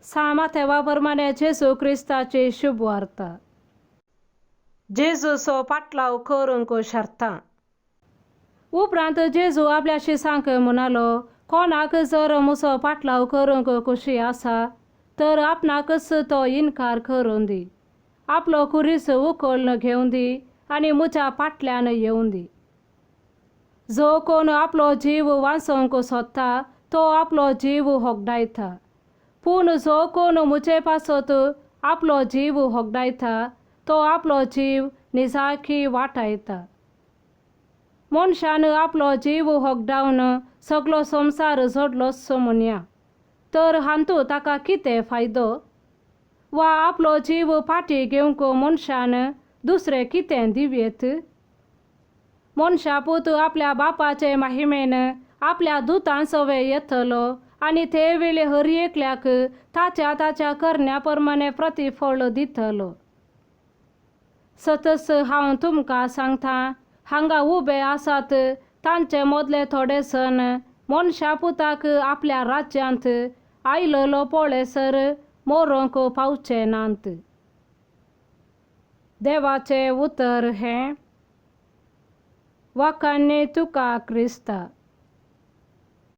सांत माथेवा प्रमाणे जेजू क्रिस्ताची शुभवार्ता. जेजूचो पाटलाव करूंक शर्तां. उपरांत जेजू आपल्या शिसांक म्हणालो, कोणाक जर म्हजो पाटलाव करूंक खोशी आसा तर आपणाकच तो इनकार करूं दी, आपलो खुरीस उखलून घेवं दी आनी म्हज्या फाटल्यान येवं दी. जो कोण आपलो जीव वांचोवंक सोदता तो आपलो जीव होगडायता, पूण जो कोण म्हजे पासत आपलो जीव होगडायता तो आपलो जीव निजाकी वाटायता. मनशान आपलो जीव होगडावन सगलो संवसार जोडलोच म्हणया, तर हातूंत ताका कितें फायदो? वा आपलो जीव फाटीं घेवंक मनशान दुसरें कितें दिवयेत? मनशा पूत आपल्या बापाचे माहिमेन आपल्या दुतां सवे येतलो आनी ते वेळे हर एकल्याक ताच्या ताच्या करण्या प्रमाणे प्रतिफळ दितलो. सतच हांव तुमकां सांगता, हांगा उबे आसात तांचे मदले थोडे जण मनशा पुताक आपल्या राज्यांत आयलेलो पळयसर मरोंक पावचे नात. देवाचें उतर हें. वाखाणणी तुका क्रिस्ता.